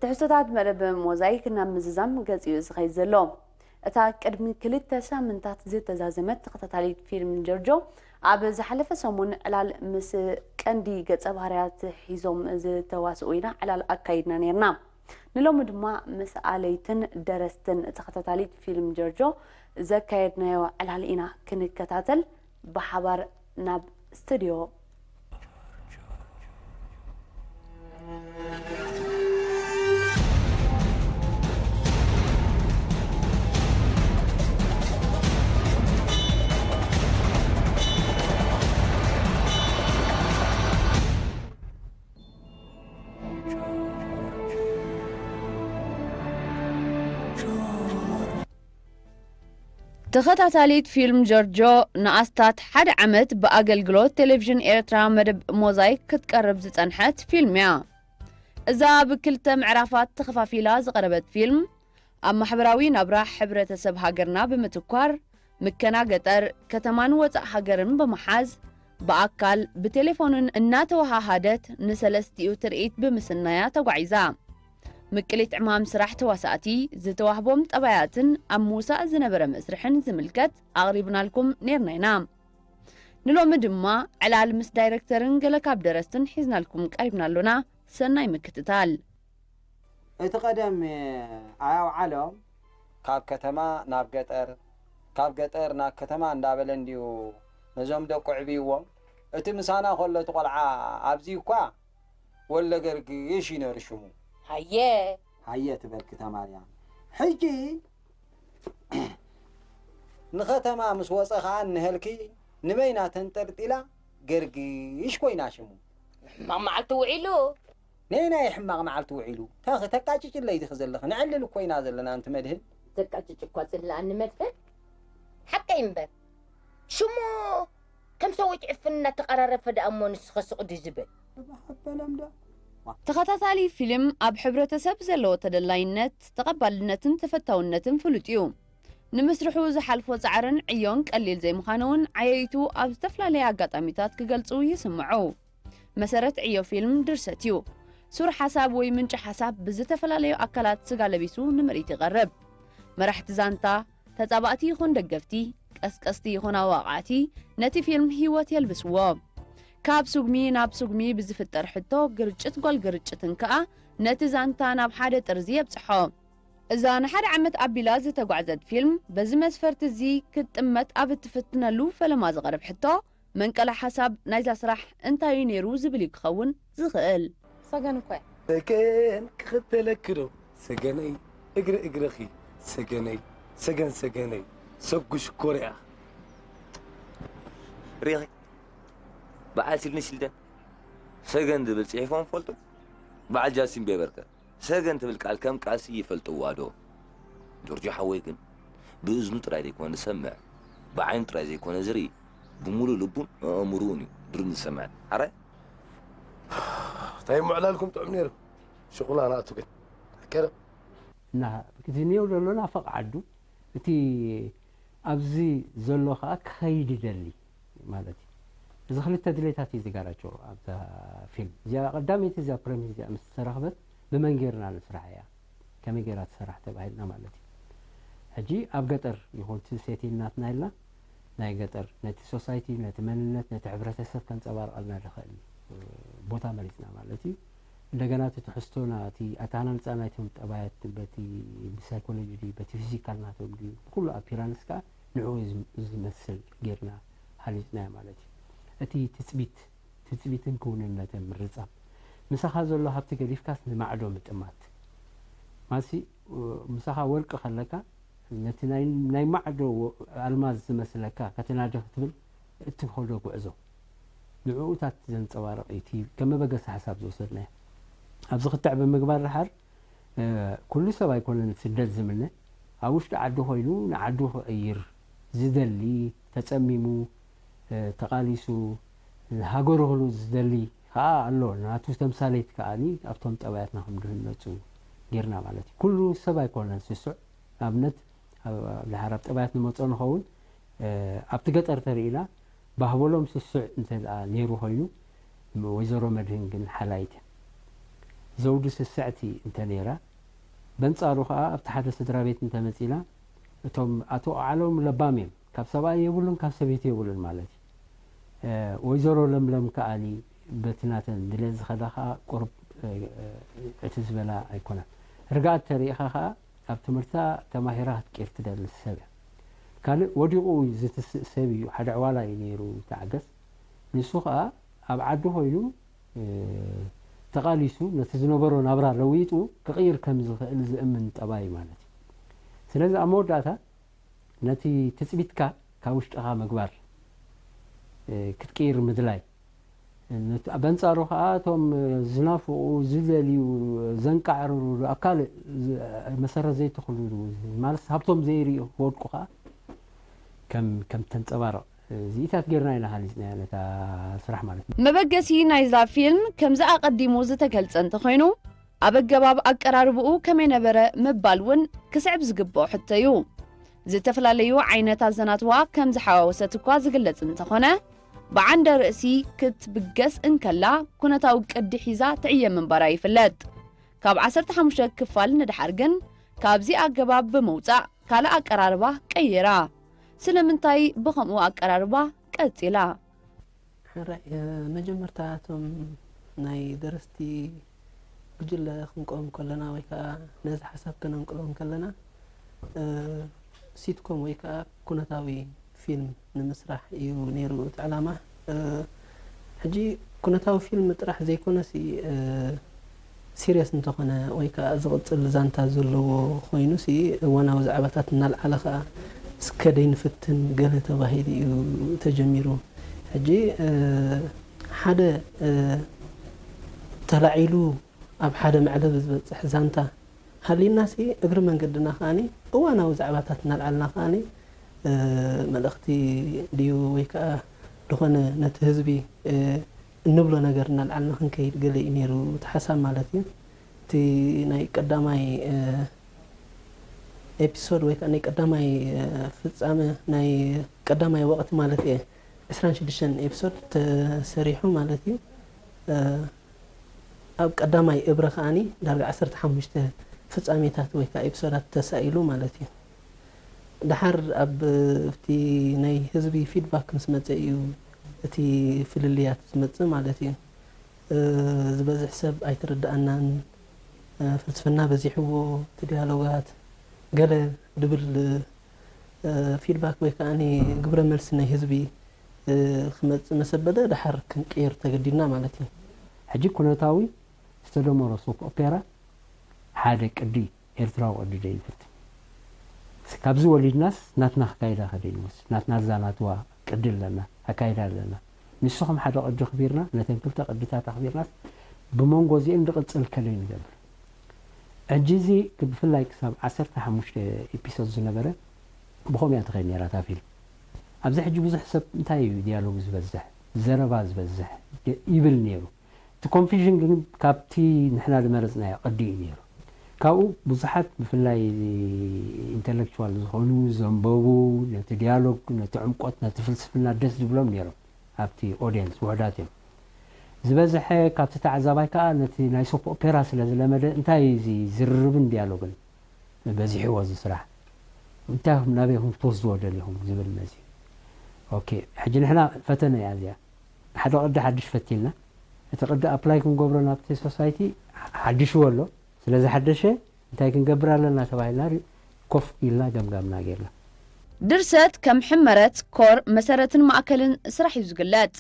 ትሕዝቶታት መደብ ሞዛይክ ናብ ምዝዛም ገጽ እዩ ዝኸይድ ዘሎ። እታ ቅድሚ ክልተ ሳምንታት ዝተዛዘመት ተኸታታሊት ፊልም ጆርጆ፣ ኣብ ዝሓለፈ ሰሙን ዕላል ምስ ቀንዲ ገጸ ባህርያት ሒዞም ዝተዋስኡ ኢና ዕላል ኣካይድና ነይርና። ንሎሚ ድማ ምስ ኣለይትን ደረስትን ተኸታታሊት ፊልም ጆርጆ ዘካየድናዮ ዕላል ኢና ክንከታተል ብሓባር ናብ ስቱድዮ። ተኸታታሊት ፊልም ጆርጆ ንኣስታት ሓደ ዓመት ብኣገልግሎት ቴሌቪዥን ኤርትራ መደብ ሞዛይክ ክትቀርብ ዝጸንሐት ፊልም እያ። እዛ ኣብ ክልተ ምዕራፋት ተኸፋፊላ ዝቐረበት ፊልም፣ ኣብ ማሕበራዊ ናብራ ሕብረተሰብ ሃገርና ብምትኳር፣ ምከና ገጠር፣ ከተማን ወጻእ ሃገርን ብምሓዝ፣ ብኣካል ብቴሌፎንን እናተወሃሃደት ንሰለስቲኡ ትርኢት ብምስናያ ተጓዒዛ። ምቅሊት ዕማም ስራሕ ተዋሳእቲ፣ ዝተዋህቦም ጠባያትን ኣብ ምውሳእ ዝነበረ መስርሕን ዝምልከት ኣቕሪብናልኩም ኔርና ኢና። ንሎሚ ድማ ዕላል ምስ ዳይረክተርን ገለ ካብ ደረስትን ሒዝናልኩም ቀሪብና ኣሎና። ሰናይ ምክትታል። እቲ ቀደም ኣያውዓሎም ካብ ከተማ ናብ ገጠር፣ ካብ ገጠር ናብ ከተማ እንዳበለ እንድዩ ነዞም ደቁ ዕብይዎም። እቲ ምሳና ከሎ እቲ ቆልዓ ኣብዚ እኳ ወለ ገርግሽ እዩ ነይሩ ሽሙ። ሃየ። ሃየ ትበልኪ ተማርያም። ሕጂ ንኸተማ ምስ ወጸ ኸኣ እንሀልኪ ንበይና ተንጠልጢላ ገርግሽ ኮይና ሽሙ። ሕማቕ መዓልቲ ውዒሉ። ነየናይ ሕማቕ መዓልቲ ውዒሉ? ታኺ ተቃጭጭለይ ዲኺ ዘለኺ? ነዕልል እኮ ኢና ዘለና ኣንቲ መድህን። ዘቃጭጭ እኳ ጽላኣኒ መድህን። ሓቀይ እምበር። ሽሙ ከም ሰዊት ዕፍን እናተቐራረፈ ደኣ እሞ ንስኸ ስቕ ድዩ ዝብል? እባ ሓበለም ዶ? ተኸታታሊ ፊልም ኣብ ሕብረተሰብ ዘለዎ ተደላይነት፣ ተቐባልነትን ተፈታውነትን ፍሉጥ እዩ። ንምስርሑ ዝሓልፎ ጻዕርን ዕዮን ቀሊል ዘይምዃኑ እውን ዓየይቱ ኣብ ዝተፈላለየ ኣጋጣሚታት ክገልጹ ይስምዑ። መሰረት ዕዮ ፊልም ድርሰት እዩ። ሱር ሓሳብ ወይ ምንጪ ሓሳብ ብዝተፈላለዩ ኣካላት ስጋ ለቢሱ ንምርኢት ይቐርብ። መራሕቲ ዛንታ፣ ተጻባእቲ ይኹን ደገፍቲ፣ ቀስቀስቲ ይኹን ኣዋቃዕቲ ነቲ ፊልም ህይወት የልብስዎ። ካብ ስጉሚ ናብ ስጉሚ ብዝፍጠር ሕቶ፣ ግርጭት ጓል ግርጭትን ከኣ ነቲ ዛንታ ናብ ሓደ ጥርዚ የብጽሖ። እዛ ንሓደ ዓመት ኣቢላ ዝተጓዕዘት ፊልም በዚ መስፈርቲ እዚ ክትጥመት ኣብ እትፍትነሉ ፈለማ ዝቐርብ ሕቶ፣ መንቀሊ ሓሳብ ናይዛ ስራሕ እንታይ እዩ ነይሩ ዝብል እዩ ክኸውን ዝኽእል። ሰገን እኮ እያ። ሰገን ክኽተለኪ ዶ? ሰገነይ እግሪ እግርኺ ሰገነይ ሰገን ሰገነይ ሰጉ ሽኮር እያ። ሪኺ በዓል ሲድኒ ሲልደን ሰገን ዝብል ጽሒፎም ፈልጡ? በዓል ጃስቲን ቤበርከ ሰገን ትብል ቃል ከም ቃልሲ ይፈልጥዋ ዶ? ጆርጆ ሓወይ ግን ብእዝኑ ጥራይ ዘይኮነ ዝሰምዕ፣ ብዓይኑ ጥራይ ዘይኮነ ዝርኢ፣ ብምሉእ ልቡን ኣእምሮኡን እዩ ድርም ዝሰምዕ። ኣረ እንታይ ምዕላልኩም ጥዑም ነይሩ። ሽቑላ ንኣቱ ግን። ኣከረ። እና እቲ ንየው ዘሎ ናፈቕ ዓዱ፣ እቲ ኣብዚ ዘሎ ኸኣ ክኸይድ ይደሊ ማለት እዩ። እዚ ክልተ ድሌታት እዩ ዝጋራቸው ኣብዛ ፊልም። እዚኣ ቀዳመይቲ እዚኣ ፕረሚስ እዚኣ ምስ ተረኽበት ብመን ጌርና ንስራሕ እያ፣ ከመይ ጌራ ትሰራሕ ተባሂልና ማለት እዩ። ሕጂ ኣብ ገጠር ይኹን እቲ ሴቲንግ ናትና ኢልና ናይ ገጠር ነቲ ሶሳይቲ፣ ነቲ መንነት፣ ነቲ ሕብረተሰብ ከንጸባርቐልና ዝኽእል ቦታ መሪጽና ማለት እዩ። እንደገና እቲ ትሕዝቶና፣ እቲ ኣተሃናንጻ ናይቶም ጠባያት በቲ ብሳይኮሎጂ ድዩ፣ በቲ ፊዚካል ናቶም ድዩ፣ ብኩሉ ኣፒራንስ ከኣ ንዕኡ ዝም-፣ ዝመስል ጌርና ሃኒጽናዮ ማለት እዩ። እቲ ትጽቢት፣ ትጽቢትን ክውንነትን ምርጻም፣ ምሳኻ ዘሎ ሃብቲ ገዲፍካስ ንማዕዶ ምጥማት። ማሲ፣ ምሳኻ ወርቂ ከለካ፣ ነቲ ናይ፣ ናይ ማዕዶ ወ-፣ ኣልማዝ ዝመስለካ ከተናዲ ክትብል እትኸዶ ጉዕዞ፣ ንዕኡታት ዘንጸባርቕ እዩ እቲ ከም መበገሲ ሓሳብ ዝወሰድናዮ። ኣብዚ ክትዕ ብምግባር ደሓር፣ እ፣ ኩሉ ሰብ ኣይኮነን ስደት ዝምነ። ኣብ ውሽጢ ዓዲ ኮይኑ ንዓዱ ክቕይር ዝደሊ፣ ተጸሚሙ፣ እ፣ ተቓሊሱ፣ ሃገሩ ክህሉ ዝደሊ ከኣ ኣሎ። ናቱ ተምሳሌት ከኣኒ ኣብቶም ጠባያትና ከም ዝህነጹ ጌርና ማለት እዩ። ኩሉ ሰብ ኣይኮነን ስሱዕ። ንኣብነት፣ ኣብ፣ ኣብ ደሓር ኣብ ጠባያት ንመጾ ንኸውን፣ እ፣ ኣብቲ ገጠር ተርኢና፣ ባህበሎም ስሱዕ እንተ ደኣ ነይሩ ኮይኑ፣ ወይዘሮ መድህን ግን ሓላይት እያ። ዘውዲ ስስዕቲ እንተነይራ፣ በንጻሩ ከኣ ኣብቲ ሓደ ስድራ ቤት እንተመጺና፣ እቶም ኣቶ ዓለም ለባም እዮም። ካብ ሰብኣይ የብሉን፣ ካብ ሰበይቲ የብሉን ማለት እዩ። እ፣ ወይዘሮ ለምለም ከኣኒ በቲ ናተን ድሌት ዝኸዳ ከኣ ቁሩብ፣ እ፣ እቲ ዝበላ ኣይኮነን። ርግኣት ተሪእኻ ከኣ ኣብ ትምህርታ ተማሂራ ክትቅይር ትደሊ ሰብ እያ። ካልእ ወዲቑ ዝትስእ ሰብ እዩ፣ ሓደ ዕዋላ እዩ ነይሩ ተዓገስ። ንሱ ከኣ ኣብ ዓዱ ኮይኑ፣ እ፣ ተቓሊሱ ነቲ ዝነበሮ ናብራ ለዊጡ ክቕይር ከም ዝኽእል ዝእምን ጠባይ ማለት እዩ። ስለዚ ኣብ መወዳእታ ነቲ ትጽቢትካ ካብ ውሽጥኻ ምግባር፣ እ፣ ክትቅይር ምድላይ። ነት-፣ በንጻሩ ከኣ እቶም ዝናፍቑ፣ ዝደልዩ፣ ዘንቃዕርሩ፣ ኣብ ካልእ ዝ-፣ መሰረት ዘይትኽሉ፣ ማለት ሃብቶም ዘይርእዩ ክወድቁ ከኣ ከም፣ ከም ተንጸባርቕ፣ እዚኢታት ጌርና ኢና ሃሊጽናያ ነታ ስራሕ ማለት እዩ። መበገሲ ናይዛ ፊልም ከምዚ ኣቐዲሙ ዝተገልጸ እንተኾይኑ፣ ኣብ ኣገባብ ኣቀራርብኡ ከመይ ነበረ ምባል እውን ክስዕብ ዝግብኦ ሕቶ እዩ። ዝተፈላለዩ ዓይነታት ዘናትዋ ከም ዝሓዋወሰት እኳ ዝግለጽ እንተኾነ፣ ብዓንደ ርእሲ ክትብገስ እንከላ ኩነታዊ ቅዲ ሒዛ ትዕየ ምንባራ ይፍለጥ። ካብ ዓሰርተ ሓሙሽተ ክፋል ንደሓር ግን ካብዚ ኣገባብ ብምውጻእ ካልእ ኣቀራርባ ቀይራ። ስለምንታይ ብኸምኡ ኣቀራርባ ቀጺላ? ሕራይ፣ እ፣ መጀመርታ እቶም ናይ ደረስቲ ጉጅለ ክንቆም ከለና ወይ ከኣ ነዚ ሓሳብ ከነንቅሎ ከለና፣ እ፣ ሲትኮም ወይ ከኣ ኩነታዊ ፊልም ንምስራሕ እዩ ነይሩ እቲ ዕላማ። እ፣ ሕጂ ኩነታዊ ፊልም ጥራሕ ዘይኮነሲ፣ እ፣ ሲሪየስ እንተኾነ ወይ ከኣ ዝቕጽል ዛንታ ዘለዎ ኮይኑሲ እዋናዊ ዛዕባታት እናልዓለ ከኣ እስከ ደይንፍትን ገለ ተባሂሉ እዩ ተጀሚሩ። ሕጂ፣ እ፣ ሓደ፣ እ፣ ተላዒሉ ኣብ ሓደ መዕለቢ ዝበጽሕ ዛንታ ሃልዩናሲ እግሪ መንገድና ከኣኒ እዋናዊ ዛዕባታት እናልዓልና ከኣኒ፣ እ፣ መልእኽቲ ድዩ ወይ ከኣ ዝኾነ ነቲ ህዝቢ፣ እ፣ እንብሎ ነገር እናልዓልና ክንከይድ ገለ እዩ ነይሩ እቲ ሓሳብ ማለት እዩ። እቲ ናይ ቀዳማይ፣ እ፣ ኤፒሶድ ወይ ከኣ ናይ ቀዳማይ፣ እ፣ ፍጻመ ናይ ቀዳማይ ወቕቲ ማለት እየ ዕስራን ሽዱሽተን ኤፒሶድ ተሰሪሑ ማለት እዩ። እ፣ ኣብ ቀዳማይ እብረ ከኣኒ ዳርጋ ዓሰርተ ሓሙሽተ ፍጻሜታት ወይ ከኣ ኤፒሶዳት ተሳኢሉ ማለት እዩ። ደሓር ኣብ፣ ኣብቲ ናይ ህዝቢ ፊድባክ ምስ መጸ እዩ እቲ ፍልልያት ዝመጽእ ማለት እዩ። እ፣ ዝበዝሕ ሰብ ኣይተረድኣናን፣ እ፣ ፍልስፍና በዚሕዎ፣ እቲ ዲያሎጋት ገለ ድብል፣ እ፣ ፊድባክ ወይ ከኣ ግብረ መልሲ ናይ ህዝቢ፣ እ፣ ክመጽእ መሰበለ ደሓር ክንቅይር ተገዲድና ማለት እዩ። ሕጂ ኩነታዊ ዝተደመሮ ሶፕ ኦፔራ ሓደ ቅዲ ኤርትራዊ ቅዲ ደይንፍትን። ስ-፣ ካብዚ ወሊድናስ ናትና ኣካይዳ ከደይንወስድ፣ ናትና ዛናትዋ ቅዲ ኣለና፣ ኣካይዳ ኣለና። ንስኹም ሓደ ቅዲ ኣኽቢርና፣ ነተን ክልተ ቅድታት ኣኽቢርናስ ብመንጎ እዚአን ዝቕጽል ከደይ ንገብር። ሕጂ እዚ ብፍላይ ክሳብ ዓሰርተ ሓሙሽተ ኤፒሶድ ዝነበረ ብኸምኡ እያ ትኸይድ ነይራ እታ ፊልም። ኣብዚ ሕጂ ብዙሕ ሰብ እንታይ እዩ ዲያሎግ ዝበዝሕ፣ ዘረባ ዝበዝሕ ደ-፣ ይብል ነይሩ። እቲ ኮንፊዥን ግን ካብቲ ንሕና ዝመረጽናዮ ቅዲ እዩ ነይሩ። ካብኡ ብዙሓት ብፍላይ ኢንተሌክቹዋል ዝኾኑ ዘንበቡ ነቲ ዲያሎግ፣ ነቲ ዕምቆት፣ ነቲ ፍልስፍና ደስ ዝብሎም ነይሮም ኣብቲ ኦድየንስ ውሑዳት እዮም። ዝበዝሐ ካብቲ ተዓዛባይ ከኣ ነቲ ናይ ሶፕ ኦፔራ ስለ ዝለመደ እንታይ እዩ እዚ ዝርርብን ዲያሎግን በዚሕዎ እዚ ስራሕ? እንታይ ኢኹም ናበይ ኢኹም ክትወስድዎ ደሊኹም ዝብል መዚ። ኦኬ፣ ሕጂ ንሕና ፈተነ እያ እዚኣ። ሓደ ቅዲ ሓድሽ ፈቲልና፣ እቲ ቅዲ ኣፕላይ ክንገብሮ ናብቲ ሶሳይቲ ሓድሽዎ ኣሎ። ስለ ዝሓደሸ እንታይ ክንገብር ኣለና ተባሂልና ሪ-፣ ኮፍ ኢልና ገምጋምና ጌርና። ድርሰት ከም ሕመረት፣ ኮር፣ መሰረትን ማእከልን ስራሕ እዩ ዝግለጽ።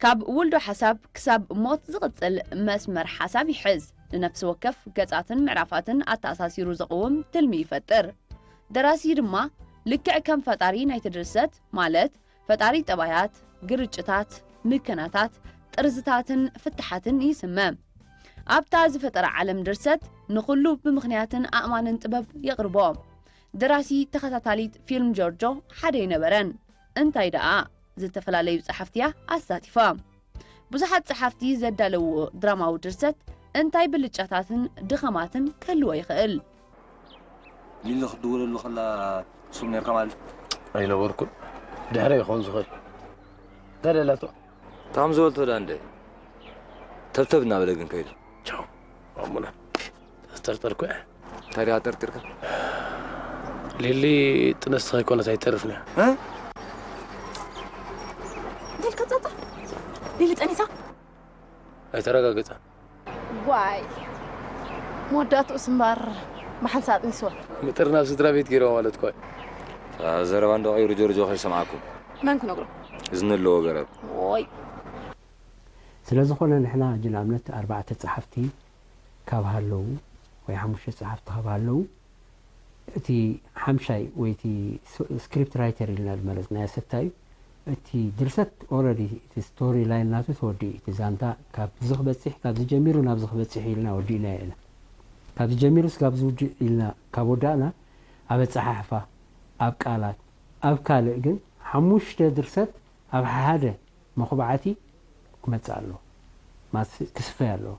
ካብ ውልዶ ሓሳብ ክሳብ ሞት ዝቕጽል መስመር ሓሳብ ይሕዝ። ንነፍሲ ወከፍ ገጻትን ምዕራፋትን ኣተኣሳሲሩ ዘቕውም ትልሚ ይፈጥር። ደራሲ ድማ ልክዕ ከም ፈጣሪ ናይቲ ድርሰት፣ ማለት ፈጣሪ ጠባያት፣ ግርጭታት፣ ምከናታት፣ ጥርዝታትን ፍታሓትን ይስመ። ኣብታ ዝፈጠራ ዓለም ድርሰት ንኹሉ ብምኽንያትን ኣእማንን ጥበብ የቕርቦ። ደራሲ ተኸታታሊት ፊልም ጆርጆ ሓደ ኣይነበረን። እንታይ ደኣ፣ ዝተፈላለዩ ጸሓፍቲ እያ ኣሳቲፋ። ብዙሓት ጸሓፍቲ ዘዳለውዎ ድራማዊ ድርሰት እንታይ ብልጫታትን ድኸማትን ክህልዎ ይኽእል? ሊሊ ክትድውለሉ ከላ ትስሙ ነርካ ማለት? ኣይነበርኩን። ድሕረ ይኸውን ዝኽእል። እንታይ ደላቶ? ታም ዝበልቶ ዳ እንደ ተብተብ እናበለ ግን ከይዱ። ቻው። ኣሙና፣ ጠርጠርኩ እየ። እንታይ ዲኻ ጠርጢርካ? ሊሊ ጥንስቲ ከይኮነት ኣይተርፍን እያ። እንታይ ኢልካ ጸጸ? ሊሊ ጠኒሳ? ኣይተረጋገጸን። ዋይ፣ መወዳእትኡስ እምበር ብሓንሳእ ኣጥኒስዋ። ምጥርናፍ ስድራ ቤት ገይርዋ ማለት እኮ እዩ። ዘረባ እንዶ ቀይሩ ጆርጆ ከይሰምዓኩም። መን ክነግሮ? እዝኒ ኣለዎ ገረብ። ኦይ፣ ስለ ዝኾነ ንሕና ሕጂ ንኣብነት ኣርባዕተ ጸሓፍቲ ካብ ሃለዉ ወይ ሓሙሽተ ጸሓፍቲ ካብ ሃለዉ እቲ ሓምሻይ ወይ እቲ ስክሪፕት ራይተር ኢልና ዝመረጽናዮ ሰብታይ እዩ። እቲ ድርሰት ኦረዲ እቲ ስቶሪ ላይን ናቱ ተወዲኡ እዩ። እቲ ዛንታ ካብዚ ክበጽሕ ካብዚ ጀሚሩ ናብዚ ክበጽሕ ኢልና ወዲእናዮ ኢና። ካብዚ ጀሚሩስ ካብዚ ውድእ ኢልና ካብ ወዳእና ኣብ ኣጸሓሕፋ ኣብ ቃላት ኣብ ካልእ ግን ሓሙሽተ ድርሰት ኣብ ሓደ መኹባዕቲ ክመጽእ ኣለዎ። ማስ ክስፈይ ኣለዎ።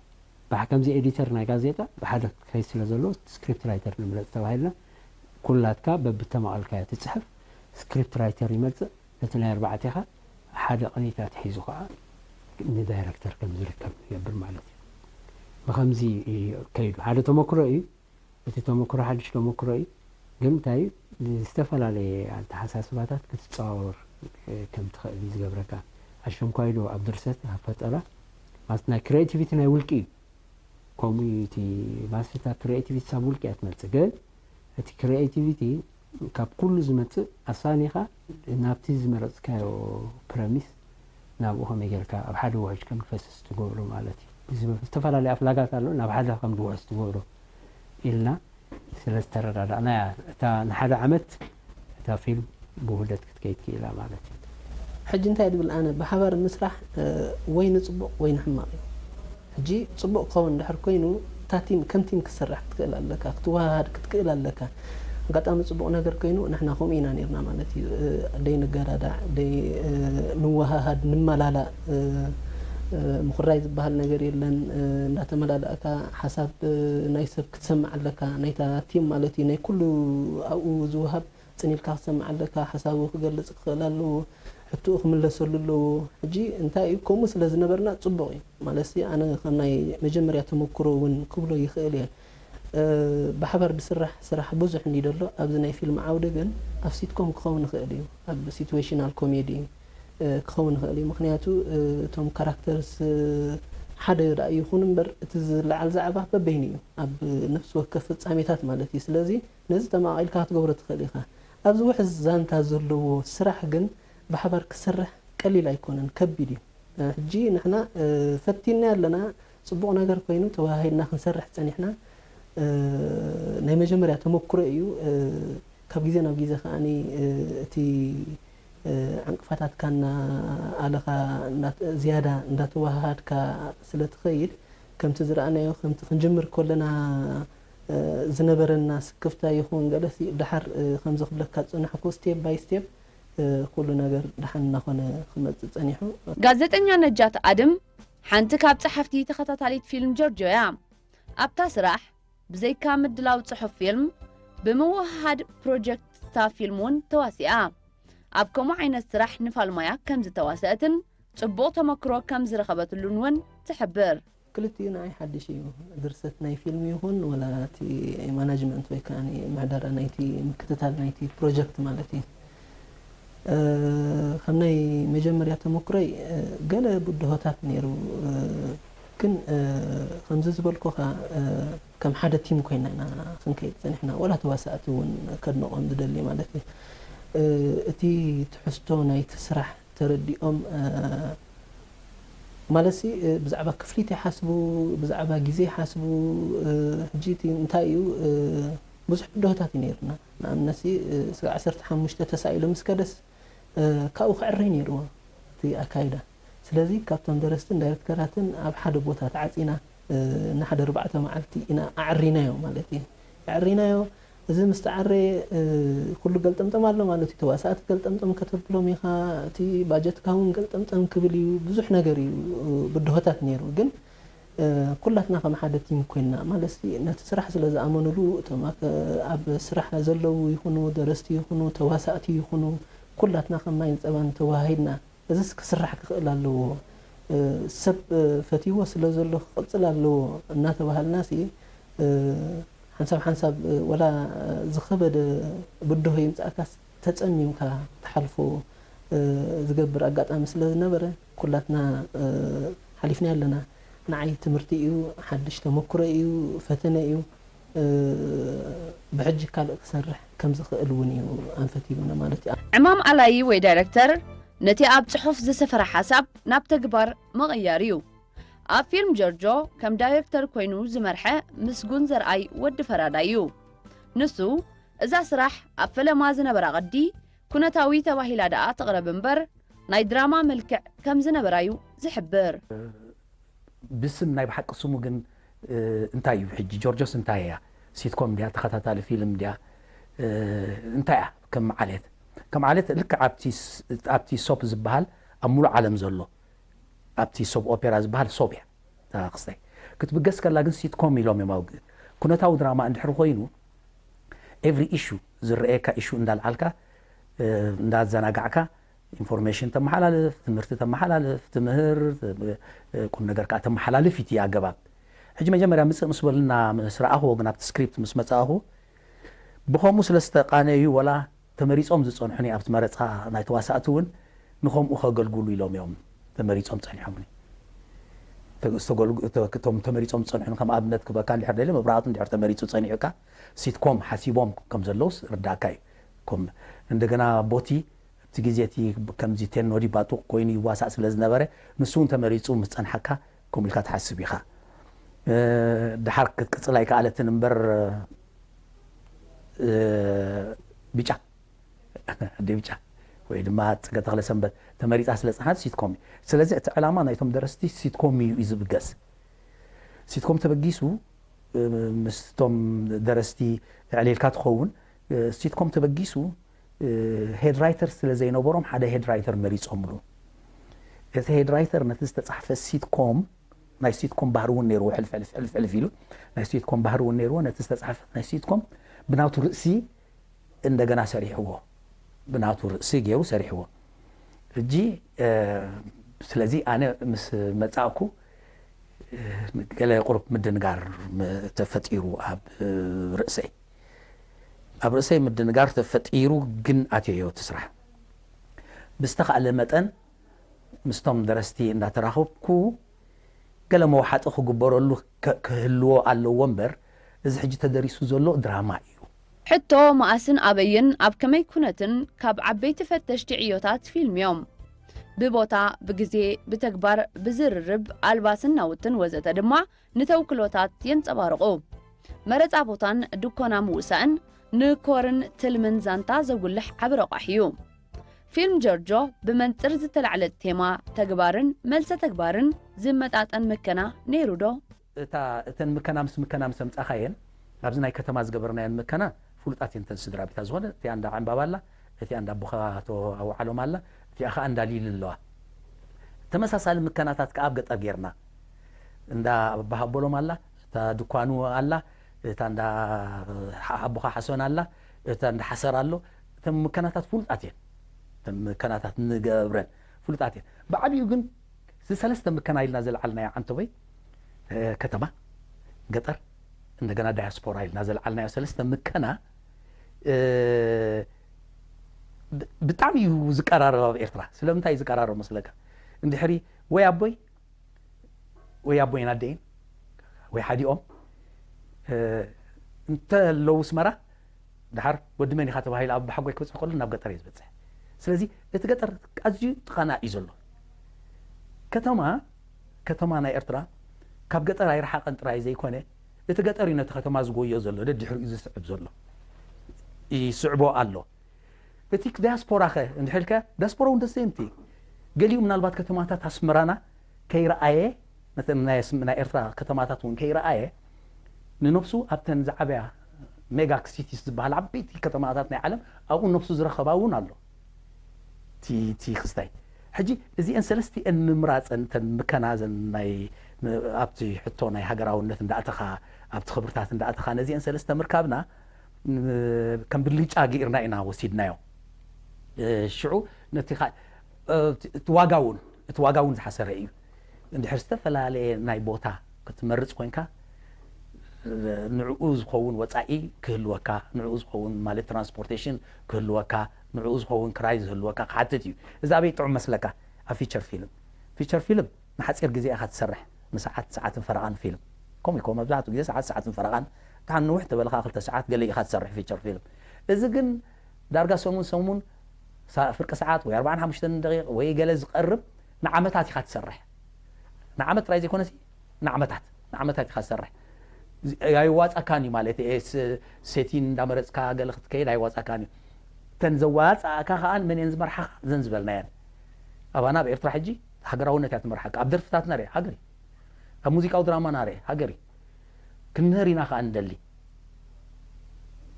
ባሕ ከምዚ ኤዲተር ናይ ጋዜጣ ብሓደ ክኸይድ ስለ ዘለዎ ስክሪፕት ራይተር ንምረጽ ተባሂልና ኩላትካ በብተማቐልካዮ ትጽሕፍ ስክሪፕት ራይተር ይመጽእ ነቲ ናይ ኣርባዕቴኻ ሓደ ቅኒታት ሒዙ ከዓ ንዳይረክተር ከም ዝርከብ ይገብር ማለት እዩ። ብኸምዚ እዩ ከይዱ ሓደ ተመክሮ እዩ። እቲ ተመክሮ ሓድሽ ተመክሮ እዩ ግን እንታይ እዩ ዝተፈላለየ ኣተሓሳስባታት ክትፀዋወር ከም ትኽእል እዩ ዝገብረካ ኣሸንኳይዶ ኣብ ድርሰት ኣብ ፈጠራ ማለት ናይ ክሬቲቪቲ ናይ ውልቂ እዩ ከምኡ እዩ እቲ ማለት እታ ክሬቲቪቲ ሳብ ውልቂ እያ ትመፅእ ግን እቲ ክሬቲቪቲ ካብ ኩሉ ዝመፅእ ኣሳኒኻ ናብቲ ዝመረፅካዮ ፕረሚስ ናብኡ ከመይ ጌርካ ኣብ ሓደ ውሕጅ ከም ዝፈስስ ትገብሮ ማለት እዩ። ዝተፈላለዩ ኣፍላጋት ኣሎ ናብ ሓደ ከም ዝውሕዝ ትገብሮ ኢልና ስለ ዝተረዳዳእና እያ እታ ንሓደ ዓመት እታ ፊልም ብውህደት ክትከይድ ክኢላ ማለት እዩ። ሕጂ እንታይ ድብል ኣነ ብሓባር ምስራሕ ወይ ንፅቡቕ ወይ ንሕማቕ እዩ። ሕጂ ፅቡቕ ክኸውን ድሕር ኮይኑ እታ ቲም ከም ቲም ክትሰርሕ ክትክእል ኣለካ፣ ክትወሃሃድ ክትክእል ኣለካ። ኣጋጣሚ ፅቡቕ ነገር ኮይኑ ንሕና ከምኡ ኢና ነርና ማለት እዩ። ደይ ንገዳዳዕ፣ ደይ ንወሃሃድ፣ ንመላላእ፣ ምኹራይ ዝበሃል ነገር የለን። እንዳተመላለእካ ሓሳብ ናይ ሰብ ክትሰምዕ ኣለካ፣ ናይታ ቲም ማለት እዩ። ናይ ኩሉ ኣብኡ ዝወሃብ ፅን ኢልካ ክትሰምዕ ኣለካ፣ ሓሳቡ ክገልፅ ክኽእል ኣለዎ፣ ሕትኡ ክምለሰሉ ኣለዎ። ሕጂ እንታይ እዩ ከምኡ ስለ ዝነበርና ፅቡቕ እዩ ማለት ኣነ ከም ናይ መጀመርያ ተመክሮ እውን ክብሎ ይኽእል እየ። ብሓባር ዝስራሕ ስራሕ ብዙሕ እንዲ ደሎ ኣብዚ ናይ ፊልም ዓውዲ ግን ኣብ ሲትኮም ክኸውን ይኽእል እዩ፣ ኣብ ሲትዌሽናል ኮሜዲ ክኸውን ይኽእል እዩ። ምክንያቱ እቶም ካራክተርስ ሓደ ዳ ይኹን እምበር እቲ ዝለዓል ዛዕባ በበይኑ እዩ ኣብ ነፍሲ ወከፍ ፍጻሜታት ማለት እዩ። ስለዚ ነዚ ተማቒልካ ክትገብሮ ትኽእል ኢኻ። ኣብዚ ውሕዝ ዛንታ ዘለዎ ስራሕ ግን ብሓባር ክስራሕ ቀሊል ኣይኮነን፣ ከቢድ እዩ። ሕጂ ንሕና ፈቲና ኣለና፣ ፅቡቕ ነገር ኮይኑ ተወሃሂድና ክንሰርሕ ፀኒሕና። ናይ መጀመርያ ተመክሮ እዩ። ካብ ግዜ ናብ ግዜ ከዓኒ እቲ ዕንቅፋታትካ እናኣለኻ ዝያዳ እንዳተወሃሃድካ ስለ ትኸይድ ከምቲ ዝረኣናዮ ከምቲ ክንጅምር ከለና ዝነበረና ስክፍታ ይኹን ገለሲ ደሓር ከምዚ ክብለካ ዝፀናሕኩ step by step ኩሉ ነገር ደሓን እናኾነ ክመፅእ ፀኒሑ። ጋዜጠኛ ነጃት ኣድም ሓንቲ ካብ ጸሓፍቲ ተኸታታሊት ፊልም ጆርጆ እያ። ኣብታ ስራሕ ብዘይካ ምድላው ጽሑፍ ፊልም ብምውህሃድ ፕሮጀክትታ ፊልም እውን ተዋሲኣ። ኣብ ከምኡ ዓይነት ስራሕ ንፋልማያ ከም ዝተዋሰአትን ጽቡቕ ተመክሮ ከም ዝረኸበትሉን እውን ትሕብር። ክልቲኡ ንዓይ ሓድሽ እዩ። ድርሰት ናይ ፊልም ይኹን ወላ እቲ ማናጅመንት ወይ ከዓ ምሕደራ ናይቲ ምክትታል ናይቲ ፕሮጀክት ማለት እዩ። ከም ናይ መጀመርያ ተመክሮይ ገለ ብድሆታት ነይሩ። ግን ከምዚ ዝበልኩኻ ከም ሓደ ቲም ኮይና ኢና ክንከይድ ፀኒሕና። ወላ ተዋሳእቲ እውን ከድንቖም ዝደሊ ማለት እዩ። እቲ ትሕዝቶ ናይቲ ስራሕ ተረዲኦም ማለት ሲ ብዛዕባ ክፍሊት ይሓስቡ፣ ብዛዕባ ግዜ ይሓስቡ። ሕጂ እቲ እንታይ እዩ ብዙሕ ብድሆታት እዩ ነይርና። ንኣብነት ሲ ስጋ ዓሰርተ ሓሙሽተ ተሳኢሉ ምስ ከደስ ካብኡ ክዕረይ ነይርዎ እቲ ኣካይዳ። ስለዚ ካብቶም ደረስትን ዳይረክተራትን ኣብ ሓደ ቦታ ተዓፂና ንሓደ ኣርባዕተ መዓልቲ ኢና ኣዕሪናዮ ማለት እዩ። ኣዕሪናዮ እዚ ምስ ተዓረየ ኩሉ ገልጠምጠም ኣሎ ማለት እዩ። ተዋሳእቲ ገልጠምጠም ከተብሎም ኢኻ፣ እቲ ባጀትካ እውን ገልጠምጠም ክብል እዩ። ብዙሕ ነገር እዩ ብድሆታት ነይሩ። ግን ኩላትና ከም ሓደ ቲም ኮይንና ማለት ነቲ ስራሕ ስለ ዝኣመኑሉ እቶም ኣብ ስራሕ ዘለዉ ይኹኑ ደረስቲ ይኹኑ ተዋሳእቲ ይኹኑ ኩላትና ከም ማይን ፀባን ተወሃሂድና እዚስ ክስራሕ ክኽእል ኣለዎ። ሰብ ፈትይዎ ስለ ዘሎ ክቕጽል ኣለዎ እናተባሃልና ሲ ሓንሳብ ሓንሳብ ወላ ዝኸበደ ብድሆ ይምጻእካስ ተጸሚምካ ትሓልፎ ዝገብር ኣጋጣሚ ስለ ዝነበረ ኩላትና ሓሊፍና ኣለና። ንዓይ ትምህርቲ እዩ፣ ሓድሽ ተመክሮ እዩ፣ ፈተነ እዩ። ብሕጂ ካልእ ክሰርሕ ከም ዝኽእል እውን እዩ ኣንፈት ሂቡና ማለት እዩ። ዕማም ኣላዪ ወይ ዳይረክተር ነቲ ኣብ ጽሑፍ ዝሰፈረ ሓሳብ ናብ ተግባር ምቕያር እዩ። ኣብ ፊልም ጆርጆ ከም ዳይረክተር ኮይኑ ዝመርሐ ምስጉን ዘርኣይ ወዲ ፈራዳይ እዩ። ንሱ እዛ ስራሕ ኣብ ፈለማ ዝነበራ ቅዲ ኩነታዊ ተባሂላ ደኣ ትቕረብ እምበር ናይ ድራማ መልክዕ ከም ዝነበራ እዩ ዝሕብር። ብስም ናይ ብሓቂ ስሙ ግን እንታይ እዩ ሕጂ ጆርጆስ እንታይ እያ? ሲትኮም ድያ? ተኸታታሊ ፊልም ድያ? እንታይ እያ ከም ዓሌት? ከም ዓሌት ልክዕ ኣብቲ ሶፕ ዝበሃል ኣብ ሙሉእ ዓለም ዘሎ ኣብቲ ሶፕ ኦፔራ ዝበሃል ሶፕ እያ። ክስታይ ክትብገስ ከላ ግን ሲትኮም ኢሎም እዮም። ኣብ ኩነታዊ ድራማ እንድሕር ኮይኑ ኤቭሪ ኢሹ ዝረኣየካ ኢሹ እንዳልዓልካ እንዳዘናጋዕካ ኢንፎርሜሽን ተመሓላልፍ፣ ትምህርቲ ተመሓላልፍ፣ ትምህር ቁም ነገር ከዓ ተመሓላልፍ እቲ ኣገባብ። ሕጂ መጀመርያ ምፅእ ምስ በሉና ምስ ረኣኽዎ ግን ኣብቲ ስክሪፕት ምስ መፃእኹ ብኸምኡ ስለ ዝተቃነዩ ወላ ተመሪፆም ዝፀንሑኒ ኣብቲ መረፃ ናይ ተዋሳእቲ እውን ንኸምኡ ከገልግሉ ኢሎም እዮም ተመሪፆም ፀኒሖምኒ። እቶም ተመሪፆም ዝፀንሑኒ ከም ኣብነት ክበካ እንድሕር ደልየ መብራህቱ እንድሕር ተመሪፁ ፀኒሑካ ሲትኮም ሓሲቦም ከም ዘለውስ ርዳእካ እዩ። እንደገና ቦቲ ኣብቲ ግዜ እቲ ከምዚ ቴኖዲ ባጡቕ ኮይኑ ይዋሳእ ስለ ዝነበረ ንሱ እውን ተመሪፁ ምስ ፀንሓካ ከምኡ ኢልካ ትሓስብ ኢኻ። ድሓር ክትቅፅል ኣይከኣለትን እምበር ብጫ ኣደ ብጫ ወይ ድማ ፅገ ተኽለ ሰንበት ተመሪፃ ስለ ፀሓት ሲትኮም እዩ። ስለዚ እቲ ዕላማ ናይቶም ደረስቲ ሲትኮም እዩ እዩ ዝብገስ። ሲትኮም ተበጊሱ ምስቶም ደረስቲ ዕሌልካ ትኸውን። ሲትኮም ተበጊሱ ሄድ ራይተር ስለ ዘይነበሮም ሓደ ሄድ ራይተር መሪፆምሉ። እቲ ሄድ ራይተር ነቲ ዝተፃሕፈ ሲትኮም ናይ ሲትኮም ባህሪ እውን ነይርዎ ሕልፍ ሕልፍ ሕልፍ ሕልፍ ኢሉ ናይ ሲትኮም ባህሪ እውን ነይርዎ። ነቲ ዝተፃሕፈ ናይ ሲትኮም ብናቱ ርእሲ እንደገና ሰሪሕዎ ብናቱ ርእሲ ገይሩ ሰሪሕዎ። እጂ ስለዚ ኣነ ምስ መጻእኩ ገለ ቁሩብ ምድንጋር ተፈጢሩ ኣብ ርእሰይ ኣብ ርእሰይ ምድንጋር ተፈጢሩ ግን ኣትየዮ እቲ ስራሕ ብዝተኻእለ መጠን ምስቶም ደረስቲ እንዳተራኸብኩ ገለ መውሓጢ ክግበረሉ ክህልዎ ኣለዎ እምበር እዚ ሕጂ ተደሪሱ ዘሎ ድራማ እዩ። ሕቶ መኣስን ኣበይን ኣብ ከመይ ኩነትን ካብ ዓበይቲ ፈተሽቲ ዕዮታት ፊልም እዮም። ብቦታ፣ ብግዜ፣ ብተግባር፣ ብዝርርብ፣ ኣልባስን ናውትን ወዘተ ድማ ንተውክሎታት የንጸባርቑ። መረጻ ቦታን ድኮና ምውሳእን ንኮርን ትልምን ዛንታ ዘጉልሕ ዓቢ ረቋሒ እዩ። ፊልም ጆርጆ ብመንጽር ዝተላዕለ ቴማ ተግባርን መልሰ ተግባርን ዝመጣጠን ምከና ነይሩ ዶ? እታ እተን ምከና ምስ ምከና ምስ ኣምጻኻየን ኣብዚ ናይ ከተማ ዝገበርናየን ምከና ፍሉጣት እየን እተን ስድራ ቤታ ዝኾነ እቲኣ እንዳ ዕምባባ ኣላ እቲኣ እንዳ ኣቦኻ ኣቶ ኣውዓሎም ኣላ እቲኣ ኸኣ እንዳ ሊሊ ኣለዋ ተመሳሳሊ ምከናታት ከኣ ኣብ ገጠር ጌርና እንዳ ኣባሃቦሎም ኣላ እታ ድኳኑ ኣላ እታ እንዳ ኣቦኻ ሓሶን ኣላ እታ እንዳ ሓሰር ኣሎ እተን ምከናታት ፍሉጣት እየን እተን ምከናታት ንገብረን ፍሉጣት እየን ብዓቢኡ ግን እዚ ሰለስተ ምከና ኢልና ዘልዓልናዮ ዓንተቦይ ከተማ ገጠር እንደገና ዳያስፖራ ኢልና ዘልዓልናዮ ሰለስተ ምከና ብጣዕሚ እዩ ዝቀራረብ ኣብ ኤርትራ ስለምንታይ እዩ ዝቀራረብ መስለካ እንድሕሪ ወይ ኣቦይ ወይ ኣቦይን ኣደይን ወይ ሓዲኦም እንተለዉ ስመራ ድሓር ወዲ መን ኢኻ ተባሂሉ ኣብ ሓጎይ ክበፅሕ ከሎ ናብ ገጠር እየ ዝበፅሕ ስለዚ እቲ ገጠር ኣዝዩ ጥቓና እዩ ዘሎ ከተማ ከተማ ናይ ኤርትራ ካብ ገጠር ኣይረሓቐን ጥራይ ዘይኮነ እቲ ገጠር እዩ ነቲ ከተማ ዝጎዮ ዘሎ ደድሕሪኡ ዝስዕብ ዘሎ ይስዕቦ ኣሎ እቲ ዲያስፖራ ኸ እንድሕልከ ዲያስፖራ እውን ደሰምቲ ገሊኡ ምናልባት ከተማታት ኣስመራና ከይረኣየ ናይ ኤርትራ ከተማታት እውን ከይረኣየ ንነብሱ ኣብተን ዝዓበያ ሜጋ ሲቲስ ዝበሃል ዓበይቲ ከተማታት ናይ ዓለም ኣብኡ ነብሱ ዝረኸባ እውን ኣሎ እቲ ክስታይ ሕጂ እዚአን ሰለስቲአን ምምራፀን እተን ምከናዘን ናይ ኣብቲ ሕቶ ናይ ሃገራውነት እንዳእተኻ ኣብቲ ክብርታት እንዳእተኻ ነዚአን ሰለስተ ምርካብና ከም ብልጫ ገይርና ኢና ወሲድናዮ ሽዑ ነቲ እቲ ዋጋ እውን እቲ ዋጋ እውን ዝሓሰረ እዩ እንድሕር ዝተፈላለየ ናይ ቦታ ክትመርፅ ኮይንካ፣ ንዕኡ ዝኸውን ወፃኢ ክህልወካ፣ ንዕኡ ዝኸውን ማለት ትራንስፖርቴሽን ክህልወካ፣ ንዕኡ ዝኸውን ክራይ ዝህልወካ ክሓትት እዩ። እዚ ኣበይ ጥዑም መስለካ? ኣብ ፊቸር ፊልም። ፊቸር ፊልም ንሓፂር ግዜ ኢኻ ትሰርሕ፣ ንሰዓት፣ ሰዓትን ፈረቓን ፊልም። ከምኡ ይኮ መብዛሕትኡ ግዜ ሰዓት፣ ሰዓትን ፈረቓን፣ ድሓን ንውሕ ተበልካ ክልተ ሰዓት ገለ ኢኻ ትሰርሕ ፊቸር ፊልም። እዚ ግን ዳርጋ ሰሙን ሰሙን፣ ሳ- ፍርቂ ሰዓት ወይ ኣርባዓን ሓሙሽተን ደቂቕ ወይ ገለ ዝቐርብ፣ ንዓመታት ኢኻ ትሰርሕ። ንዓመት ጥራይ ዘይኮነሲ፣ ንዓመታት ንዓመታት ኢኻ ትሰርሕ። ኣይዋፃካን እዩ ማለት እየ። ስ- ሴቲን እንዳመረፅካ ገለ ክትከይድ ኣይዋፃካን እዩ። እተን ዘዋፃእካ ከዓ መን እየን ዝመርሓኻ? ዘን ዝበልናየን። ኣባና ኣብ ኤርትራ ሕጂ ሃገራውነት እያ ትመርሓካ። ኣብ ደርፍታትና ርእ ሃገር እዩ። ኣብ ሙዚቃዊ ድራማና ርእ ሃገር እዩ። ክንምህር ኢና ከዓ እንደሊ።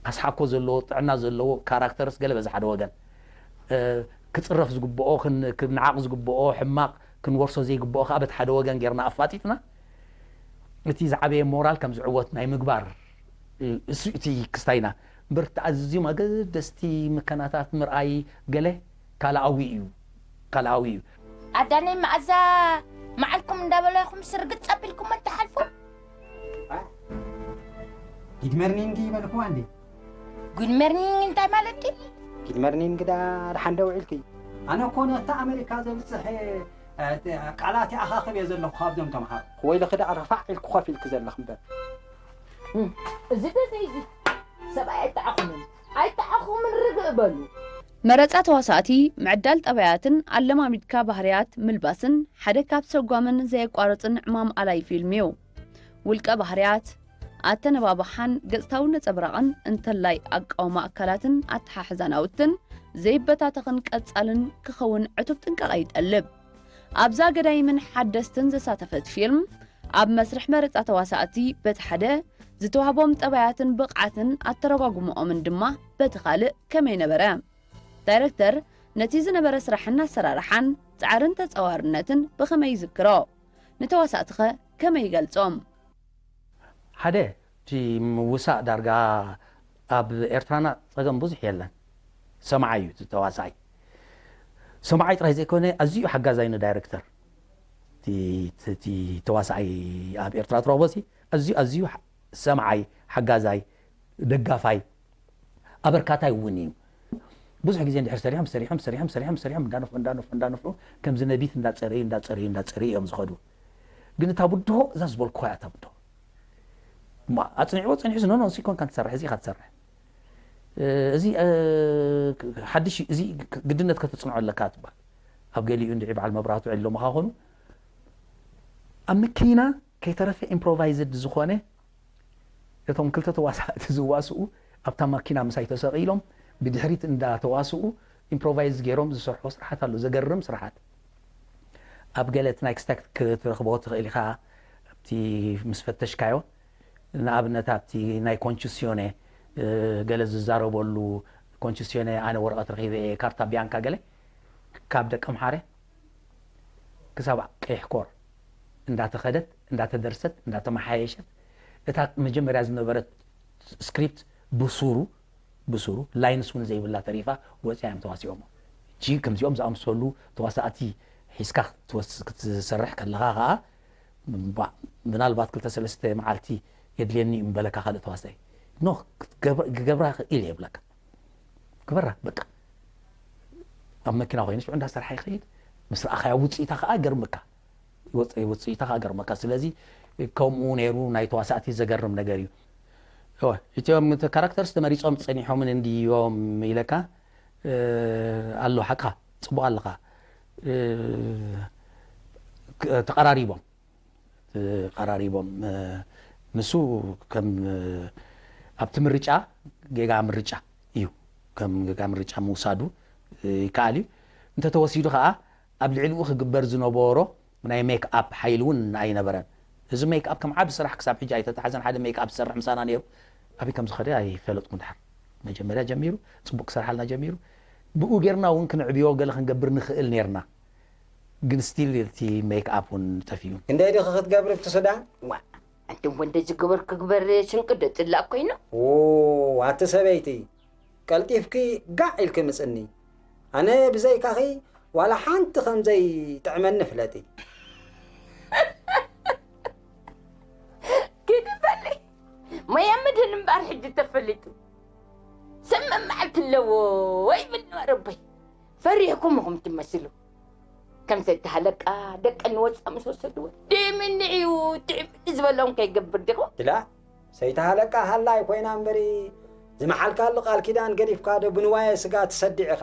ኣስሓኮ ዘለዎ፣ ጥዕና ዘለዎ ካራክተርስ ገለ በዚ ሓደ ወገን፣ እ፣ ክፅረፍ ዝግብኦ፣ ክን- ክንዓቕ ዝግብኦ፣ ሕማቕ ክንወርሶ ዘይግብኦ ከዓ በቲ ሓደ ወገን ጌርና ኣፋጢጥና፣ እቲ ዝዓበየ ሞራል ከም ዝዕወት ናይ ምግባር፣ እ፣ እሱ እቲ ክስታይና። እምበር እቲ ኣዝዮም ኣገደስቲ ምከናታት ምርኣይ ገለ ካልኣዊ እዩ፣ ካልኣዊ እዩ። ኣዳነይ መኣዛ መዓልኩም እንዳበላይኹም ስርግፅ ኣቢልኩም እትሓልፉ። ጊድ መርኒንግ ይበልክዋ እንዴ? ጉድ መርኒንግ እንታይ ማለት እዩ? ጊድ መርኒንግ ዳ ድሓን ዶ ውዒልኪ? ኣነ እኮ ነቲ ኣሜሪካ ዘብፅሕ ቃላት ይኣኻኽብ እየ ዘለኹ ካብዞም ተምሃሮ። ወይለኺ ደኣ ረፋዕ ኢልኪ ኮፍ ኢልኪ ዘለኽ እምበር። እዚ ደዘይ እዚ ሰብኣይ ኣይጠዓኹምን ኣይጠዓኹምን ርግእ በሉ። መረፃ ተዋሳእቲ፣ ምዕዳል ጠባያትን ኣለማሚድካ ባህርያት ምልባስን ሓደ ካብ ሰጓምን ዘየቋርፅን ዕማም ኣላይ ፊልም እዩ። ውልቀ ባህርያት፣ ኣተነባብሓን ገፅታዊ ነፀብራቕን እንተላይ ኣቃውማ ኣካላትን ኣተሓሕዛ ናውትን ዘይበታተኽን ቀፃልን ክኸውን ዕቱብ ጥንቃቐ ይጠልብ። ኣብዛ ገዳይምን ሓደስትን ዘሳተፈት ፊልም ኣብ መስርሕ መረፃ ተዋሳእቲ በቲ ሓደ ዝተዋህቦም ጠባያትን ብቕዓትን ኣተረጓጉምኦምን ድማ በቲ ካልእ ከመይ ነበረ? ዳይረክተር ነቲ ዝነበረ ስራሕን ኣሰራርሓን ፃዕርን ተፃዋርነትን ብኸመይ ይዝክሮ? ንተዋሳእትኸ ከመይ ይገልፆም? ሓደ እቲ ምውሳእ ዳርጋ ኣብ ኤርትራና ፀገም ብዙሕ የለን። ሰማዓይ እዩ እቲ ተዋሳኣይ። ሰማዓይ ጥራይ ዘይኮነ ኣዝዩ ሓጋዛይ ንዳይረክተር። እቲ- እቲ እቲ ተዋሳኣይ ኣብ ኤርትራ ትረኽቦ ሲ ኣዝዩ ኣዝዩ ሓ- ሰማዓይ፣ ሓጋዛይ፣ ደጋፋይ፣ ኣበርካታይ እውን እዩ። ብዙሕ ግዜ እንድሕር ሰሪሖም ሰሪሖም ሰሪሖም ሰሪሖም ሰሪሖም እንዳነፍዑ እንዳነፍዑ እንዳነፍዑ ከምዚ ነቢት እንዳፀረዩ እንዳፀረዩ እንዳፀረዩ እዮም ዝኸዱ። ግን እታ ብድሆ እዛ ዝበልኩዋ እያ እታ ብድሆ። እማ ኣፅኒዕዎ ፀኒሑ ዝኖኖ ንሱ ይኮንካ ትሰርሕ እዚ ኢኻ ትሰርሕ። እዚ ሓድሽ እዚ ግድነት ከተፅንዖ ኣለካ ትበሃል። ኣብ ገሊኡ እንድዒ በዓል መብራህቱ ዕሎ መኻኾኑ ኣብ መኪና ከይተረፈ ኢምፕሮቫይዝድ ዝኾነ እቶም ክልተ ተዋሳእቲ ዝዋስኡ ኣብታ ማኪና ምሳይ ተሰቒሎም ብድሕሪት እንዳተዋስኡ ኢምፕሮቫይዝ ገይሮም ዝሰርሖ ስርሓት ኣሎ። ዘገርም ስርሓት። ኣብ ገለ እቲ ናይ ክስታክ ክትረኽቦ ትኽእል ኢኻ። ኣብቲ ምስ ፈተሽካዮ ንኣብነት ኣብቲ ናይ ኮንቹሲዮነ ገለ ዝዛረበሉ ኮንቹሲዮነ ኣነ ወረቐት ረኺበ እየ ካርታ ቢያንካ ገለ ካብ ደቀምሓረ ክሳብ ቀይሕ ኮር እንዳተኸደት እንዳተደርሰት እንዳተመሓየሸት እታ መጀመርያ ዝነበረት ስክሪፕት ብሱሩ ብሱሩ ላይንስ እውን ዘይብላ ተሪፋ ወፂያ እዮም ተዋሲኦሞ። እጂ ከምዚኦም ዝኣምሰሉ ተዋሳእቲ ሒዝካ ክትሰርሕ ከለኻ ከዓ ምናልባት ክልተ ሰለስተ መዓልቲ የድልየኒ እዩ ምበለካ ካልእ ተዋሳኢ ኖ ክገብራ ክእል እየ ይብለካ። ግበራ በቃ ኣብ መኪና ኮይኑ ሽዑ እንዳሰርሓ ይኸይድ ምስ ረኣኻያ ውፅኢታ ከዓ ይገርመካ። ውፅኢታ ከዓ ገርመካ። ስለዚ ከምኡ ነይሩ ናይ ተዋሳእቲ ዘገርም ነገር እዩ። እቲኦም ካራክተርስ ተመሪፆም ፀኒሖምን እንድዮም ኢለካ ኣሎ ሓቅኻ ፅቡቕ ኣለኻ። ተቐራሪቦም ተቐራሪቦም ንሱ ከም ኣብቲ ምርጫ ጌጋ ምርጫ እዩ። ከም ጌጋ ምርጫ ምውሳዱ ይከኣል እዩ። እንተተወሲዱ ከዓ ኣብ ልዕሊኡ ክግበር ዝነበሮ ናይ ሜክ ኣፕ ሓይሊ እውን ኣይነበረን። እዚ ሜክ ኣፕ ከም ዓቢ ስራሕ ክሳብ ሕጂ ኣይተታሓዘን። ሓደ ሜክ ኣፕ ዝሰርሕ ምሳና ነይሩ። ኣበይ ከም ዝኸደ ኣይፈለጥኩን። ድሓር መጀመርያ ጀሚሩ ፅቡቅ ክሰርሓልና ጀሚሩ። ብኡ ጌርና እውን ክንዕብዮ ገለ ክንገብር ንኽእል ነይርና። ግን ስቲል እቲ ሜክ ኣፕ እውን ጠፊኡ። ክንደይ ዲኺ ክትገብሪ ኣብቲ ሱዳን? ዋ ኣንተ ወንደ ዝገበር ክግበር ስንቂ ዶ ጽላእ ኮይኑ? ዎ ኣቲ ሰበይቲ ቀልጢፍኪ ጋዕ ኢልኪ ምጽኒ። ኣነ ብዘይካኺ ዋላ ሓንቲ ከም ዘይጥዕመኒ ፍለጢ። ሞያ መድህን እምበኣር ሕጂ ተፈሊጡ። ሰብ መማዕልቲ ኣለዎ ወይ ብል ነበረ ኣቦይ። ፈሪሕኩም ኢኹም ትመስሉ። ከም ሰይቲ ሃለቃ ደቀን ንወጻ ምስ ወሰድዎ፣ ድምኒ እዩ፣ ድምኒ ዝበሎም ከይገብር ዲኹ? ኢላ ሰይቲ ሃለቃ ሃላይ ኮይና እምበሪ፣ ዝመሓልካሉ ቃል ኪዳን ገዲፍካ ዶ ብንዋየ ስጋ ትሰድዕ ኢኻ?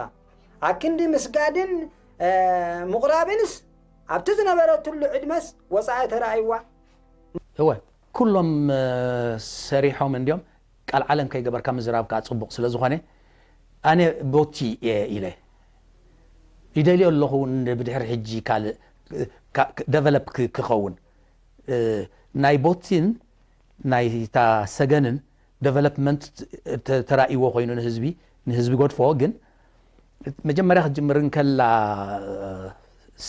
ኣክንዲ ምስጋድን፣ እ፣ ምቑራብንስ ኣብቲ ዝነበረትሉ ዕድመስ ወጻኢ ተራእይዋ? እወ፣ ኩሎም፣ እ፣ ሰሪሖም እንድዮም። ቃል ዓለም ከይገበርካ ምዝራብ ከኣ ጽቡቕ ስለ ዝኾነ፣ ኣነ ቦቲ እየ ኢለ ይደልዮ ኣለኹ። ን-፣ ብድሕሪ ሕጂ ካልእ፣ ካ-፣ ክ-፣ ደቨሎፕ ክ-፣ ክኸውን፣ እ፣ ናይ ቦቲን ናይ እታ ሰገንን ደቨሎፕመንት ተ-፣ ተራእይዎ ኮይኑ ንህዝቢ፣ ንህዝቢ ገድፎ። ግን መጀመርያ ክትጅምር እንከላ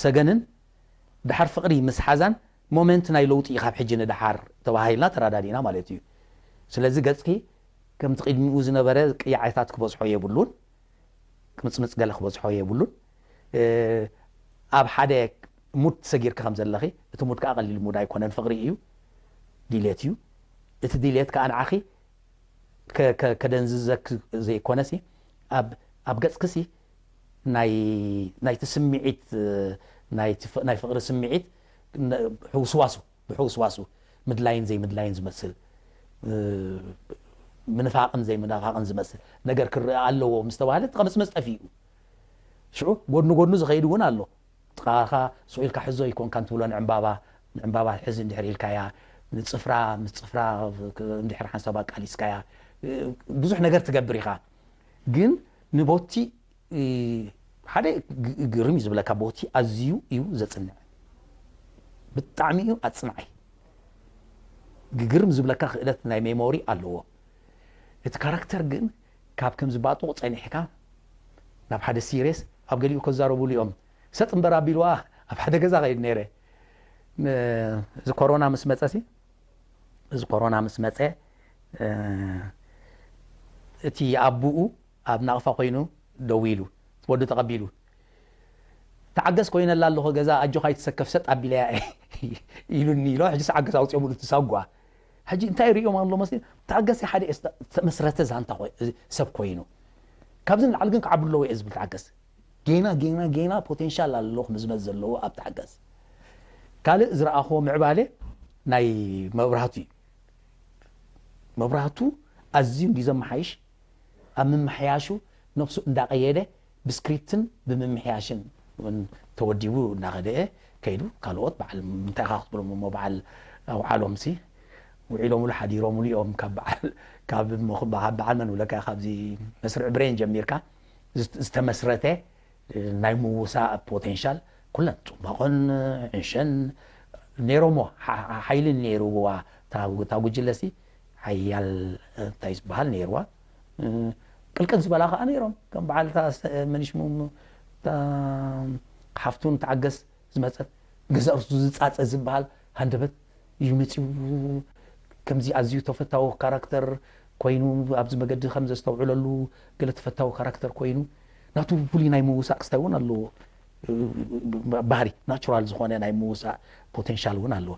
ሰገንን ድሓር ፍቕሪ ምስ ሓዛን ሞመንት ናይ ለውጢ እዩ ካብ ሕጂ ንድሓር ተባሂልና ተረዳዲእና ማለት እዩ። ስለዚ ገጽኪ ከምቲ ቅድሚኡ ዝነበረ ቅያዕታት ክበዝሖ የብሉን፣ ቅምጽምጽ ገለ ክበዝሖ የብሉን። እ፣ ኣብ ሓደ ሙድ ተሰጊርኪ ከም ዘለኺ፣ እቲ ሙድ ከኣ ቀሊል ሙድ ኣይኮነን፣ ፍቕሪ እዩ፣ ድሌት እዩ። እቲ ድሌት ከኣ ንዓኺ ከ-፣ ከ-፣ ከደንዝዘኪ ዘይኮነሲ፣ ኣብ፣ ኣብ ገጽክሲ ናይ፣ ናይቲ ስምዒት፣ ናይቲ ፍ-፣ ናይ ፍቕሪ ስምዒት ነ-፣ ሕውስዋሱ፣ ብሕውስዋሱ ምድላይን ዘይምድላይን ዝመስል፣ እ፣ ምንፋቕን ዘይምንፋቕን ዝመስል ነገር ክረአ ኣለዎ ምስ ተባህለ፣ እቲ ቅምጽምጽ ጠፊኡ። ሽዑ ጎድኒ ጎድኑ ዝኸይድ እውን ኣሎ። ጥቓኻ ስቕ ኢልካ ሕዞ ኣይኮንካን ትብሎ ንዕምባባ፣ ንዕምባባ ሕዚ እንድሕር ኢልካያ፣ ንጽፍራ፣ ምስ ጽፍራ እንድሕር ሓንሳብ ኣቃሊስካያ፣ ብዙሕ ነገር ትገብር ኢኻ። ግን ንቦቲ፣ እ፣ ሓደ ግ-፣ ግርም እዩ ዝብለካ፣ ቦቲ ኣዝዩ እዩ ዘጽንዕ። ብጣዕሚ እዩ ኣጽናዓይ። ግግርም ዝብለካ ክእለት ናይ ሜሞሪ ኣለዎ። እቲ ካራክተር ግን ካብ ከምዚ ባጡቕ ጸኒሕካ ናብ ሓደ ሲሪየስ፣ ኣብ ገሊኡ ከዛረቡሉ እዮም። ሰጥ እምበር ኣቢልዋ ኣብ ሓደ ገዛ ኸይድ ነይረ። ን-፣ እዚ ኮሮና ምስ መጸ ሲ፣ እዚ ኮሮና ምስ መጸ፣ እ፣ እቲ ኣቡኡ ኣብ ናቕፋ ኮይኑ ደዊሉ፣ ወዱ ተቐቢሉ፣ "ተዓገስ ኮይነላ ኣለኹ ገዛ፣ ኣጆኻ ኣይትሰከፍ፣ ሰጥ ኣቢለያ እየ" ኢሉኒ ኢሎ። ሕጂ ተዓገስ ኣውፅኦምሉ እቲ ሳጓ። ሕጂ እንታይ ርእዮም ኣሎ መስል? ተዓገስ ሓደ እየ ዝተ-፣ ዝተመስረተ ዛንታ ኮይ-፣ ሰብ ኮይኑ። ካብዚ ንላዕሊ ግን ክዓቢ ኣለዎ እየ ዝብል ተዓገስ። ጌና፣ ጌና፣ ጌና ፖቴንሻል ኣሎ ክምዝመዝ ዘለዎ ኣብ ተዓገስ። ካልእ ዝረኣኽዎ ምዕባለ ናይ መብራህቱ እዩ። መብራህቱ ኣዝዩ እንድዩ ዘመሓይሽ፣ ኣብ ምምሕያሹ ነብሱ እንዳቐየደ ብስክሪፕትን ብምምሕያሽን እውን ተወዲቡ እናኸደ ከይዱ። ካልኦት በዓል እንታይ ኢኻ ክትብሎም እሞ በዓል ኣውዓሎምሲ ውዒሎምሉ ሓዲሮምሉ እዮም። ካብ በዓል፣ ካብ ሞ-፣ በዓል መን ብለካ፣ ካብዚ መስርዕ ብሬን ጀሚርካ ዝት-፣ ዝተመስረተ ናይ ምውሳእ ፖቴንሻል ኩለን ጽባቐን ዕንሸን ነይሮሞ፣ ሓ-፣ ሓ-፣ ሓይልን ነይርዋ። እታ፣ እታ ጉጅለሲ ሓያል እንታይ ዝበሃል ነይርዋ። እ፣ ቅልቅል ዝበላ ከኣ ነይሮም። ከም በዓል እታ ስ-፣ መን ሽሙ፣ እታ ሓፍቱን ተዓገስ ዝመጸት፣ ገዛ ርእሱ ዝጻጸ ዝበሃል ሃንደበት እዩ መጺኡ። ከምዚ ኣዝዩ ተፈታዊ ካራክተር ኮይኑ፣ ኣብዚ መገዲ ከም ዘስተውዕለሉ ገለ ተፈታዊ ካራክተር ኮይኑ፣ ናቱ ፍሉይ ናይ ምውሳእ ክስታይ እውን ኣለዎ። ባህሪ ናቹራል ዝኾነ ናይ ምውሳእ ፖቴንሻል እውን ኣለዎ።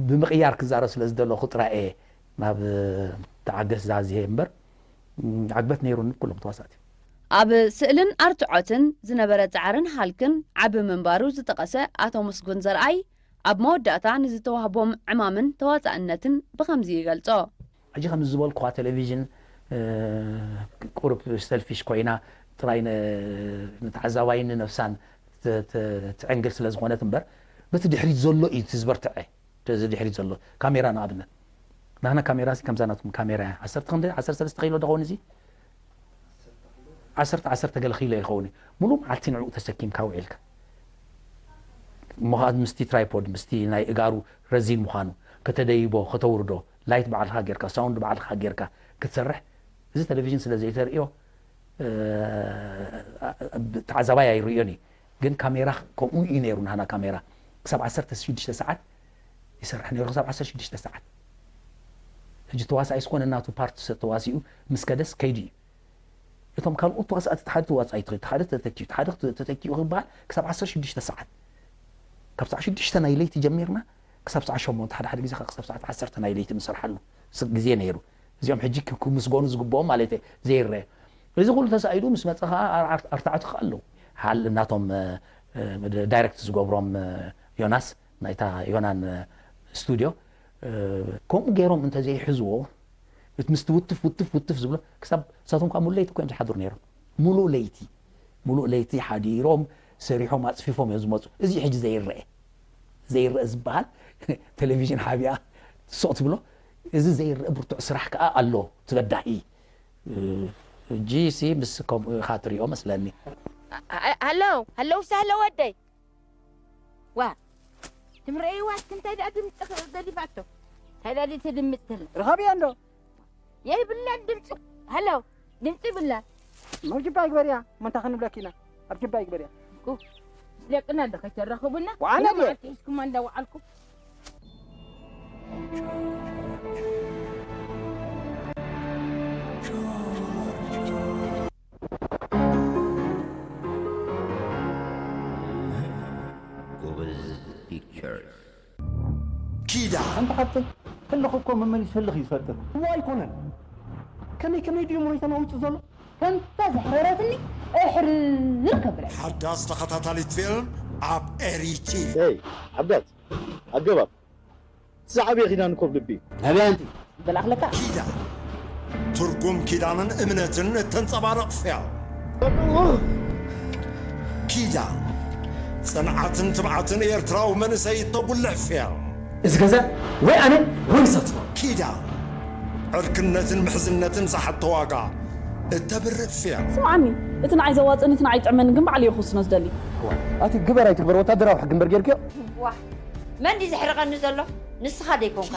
ብምቕያር ክዛረብ ስለ ዝደለኹ ጥራይ እየ ናብ ተዓገስ ዛዝየ እምበር፣ ዓግበት ነይሩኒ ኩሎም ተዋሳእቲ። ኣብ ስእልን ኣርትዖትን ዝነበረ ጻዕርን ሃልክን ዓቢ ምንባሩ ዝጠቐሰ ኣቶ ምስጉን ዘርኣይ፣ ኣብ መወዳእታ ንዝተዋህቦም ዕማምን ተዋጻእነትን ብኸምዚ ይገልጾ። ሕጂ ከም ዝበልኩኻ ቴሌቪዥን፣ እ፣ ቁሩብ ሰልፊሽ ኮይና ጥራይ ን-፣ ንተዓዛባይን ንነፍሳን ት-፣ ት-፣ ትዕንግል ስለ ዝኾነት እምበር፣ በቲ ድሕሪት ዘሎ እዩ እቲ ዝበርትዐ። እዚ ድሕሪት ዘሎ ካሜራ ንኣብነት፣ ናህና ካሜራ ሲ ከምዛ ናትኩም ካሜራ እያ። ዓሰርተ ክንደይ፣ ዓሰርተ ሰለስተ ኪሎ ዶ ኸውን እዚ? ዓሰርተ፣ ዓሰርተ ገለ ኪሎ ይኸውን እዩ። ሙሉእ መዓልቲ ንዕኡ ተሰኪምካ ውዒልካ። እሞ ኸኣ ምስቲ ትራይፖድ፣ ምስቲ ናይ እጋሩ ረዚን ምዃኑ፣ ከተደይቦ፣ ከተውርዶ፣ ላይት ባዕልኻ ጌርካ፣ ሳውንድ ባዕልኻ ጌርካ ክትሰርሕ፣ እዚ ቴሌቪዥን ስለ ዘይተርእዮ፣ እ፣ ተዓዛባይ ኣይርእዮን እዩ። ግን ካሜራ ከምኡ እዩ ነይሩ፣ ናህና ካሜራ ክሳብ ዓሰርተ ሽዱሽተ ሰዓት ይሰርሕ ነይሩ፣ ክሳብ ዓሰርተ ሽዱሽተ ሰዓት። ሕጂ ተዋሳኣይ ስኮነ ናቱ ፓርት ተዋሲኡ ምስ ከደስ ከይዱ እዩ። እቶም ካልኦት ተዋሳእቲ፣ እቲ ሓደ ተዋሳኣይ፣ እቲ ሓደ ተተኪኡ፣ እቲ ሓደ ተተኪኡ ክበሃል ክሳብ ዓሰርተ ሽዱሽተ ሰዓት። ካብ ሰዓት ሽዱሽተ ናይ ለይቲ ጀሚርና ክሳብ ሰዓት ሸሞንተ፣ ሓደ ሓደ ግዜ ክሳብ ሰዓት ዓሰርተ ናይ ለይቲ ንሰርሓሉ። ስ- ግዜ ነይሩ። እዚኦም ሕጂ ክ- ክምስገኑ ዝግብኦም ማለት እየ፣ ዘይረአ። እዚ ኩሉ ተሳኢዱ ምስ መጸ ኸዓ ኣር- ኣር- ኣርታዕቱ ኸዓ ኣለዉ። ሓል ናቶም፣ እ፣ እ፣ ዳይሬክት ዝገብሮም፣ እ፣ ዮናስ፣ ናይታ ዮናን፣ እ፣ ስቱድዮ፣ እ፣ ከምኡ ገይሮም እንተዘይሕዝዎ፣ እቲ ምስቲ ውትፍ፣ ውትፍ፣ ውትፍ ዝብሎ፣ ክሳብ ንሳቶም ከዓ ሙሉ ለይቲ እኮ እዮም ዝሓድሩ ነይሮም። ሙሉእ ለይቲ፣ ሙሉእ ለይቲ ሓዲሮም፣ ሰሪሖም፣ ኣጽፊፎም እዮም ዝመጹ። እዚ ሕጂ ዘይረአ፣ ዘይረአ ዝበሃል ቴሌቪዥን ሓቢኣ ስቕ ትብሎ። እዚ ዘይረአ ብርቱዕ ስራሕ ከዓ ኣሎ፣ እቲ በዳሂ። እ፣ ሕጂ ሲ ምስ ከምኡ ኢኻ ትሪኦ መስለኒ። ኣ-፣ ኣ-፣ ሃሎ፣ ሃሎ፣ ውሳ፣ ሃሎ፣ ወደይ። ዋ፣ ትምረእይዋ፣ እስኪ እንታይ ደኣ ድምፂ ገዲፋቶ? እንታይ ደኣ ትድምፅ ትል? ርኸብያ እንዶ። የብላን ድምፂ። ሃሎ፣ ድምፂ ይብላን። ኣብ ጅባ ይግበርያ፣ እሞ እንታይ ክንብለኪ ኢና? ኣብ ጅባ ይግበርያ። እኮ፣ ምስ ደቅና ዶ ከይተራኽቡና? ወዓነ ድየ? መዓልቲ ሒዝኩማ እንዳወዓልኩም። ጎበዝ ፒክቸርስ። ኪዳ ሓንቲ ሓብተይ፣ ህልኽ እኮ መመሊሱ ህልኽ እዩ ዝፈጥር። እሞ ኣይኮነን። ከመይ ከመይ ድዩ ምሮይታ ናውጽእ ዘሎ? ከምታ ዘሕረረትኒ እሕርር ከብላ። ሓዳስ ተኸታታሊት ፊልም ኣብ ኤሪ ቲቪ። ኤይ፣ ሓዳስ፣ ኣገባብ። ዝዓበየ ኪዳን እኮ ኣብ ልቢ እዩ። ናበይ ኣንቲ? በላእኽለካ። ኪዳን፣ ትርጉም ኪዳንን እምነትን እተንጸባርቕ ፊልም። ኪዳን፣ ጽንዓትን ትብዓትን ኤርትራዊ መንእሰይ እተጉልሕ ፊልም። እዚ ገዛ ወይ ኣነ ወይ ንሳትና። ኪዳን፣ ዕርክነትን ምሕዝነትን ዝሓቶ ዋጋ እተብርህ ፊልም። ስምዓኒ፣ እቲ ንዓይ ዘዋጽእን እቲ ንዓይ ጥዕመኒ ግን ባዕለይ እየ ክውስኖ ዝደሊ። ኣቲ ግበር ኣይትግበር ወታደራዊ ሕጊ እምበር ጌርክዮ። ዋሕ፣ መን ድዩ ዘሕርቐኒ ዘሎ? ንስኻ ደይኮንካ።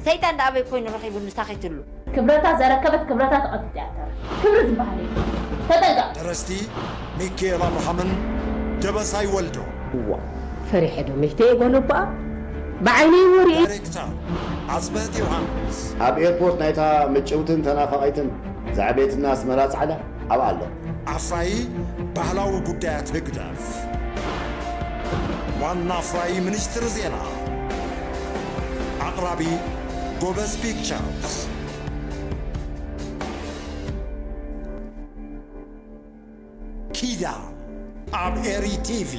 ሰይጣን ደኣ ኣበይ ኮይኑ ረኺቡ ንሳ ከይትሉ? ክብረታ ዘረከበት ክብረታ ትቐጥጥ እያ እተርፍ። ክብሪ ዝበሃል የለን። ተጠንቀቕ። ደረስቲ ሚካኤል ኣብርሃምን ደበሳይ ወልዶ። እዋ፣ ፈሪሐ ዶ ሚስተ የጎነባ? ብዓይነይ እሞ ርእየ። ዳይሬክተር ኣጽብህቲ ዮሃንስ። ኣብ ኤርፖርት ናይታ ምጭውትን ተናፋቒትን ዝዓበየትና ኣስመራ ጻዕዳ ኣብኣ ኣሎ። ኣፍራዪ ባህላዊ ጉዳያት ህግደፍ። ዋና ኣፍራዪ ሚኒስትሪ ዜና። ኣቕራቢ ጎበዝ ፒክቸርስ። ኪዳን ኣብ ኤሪ ቲቪ።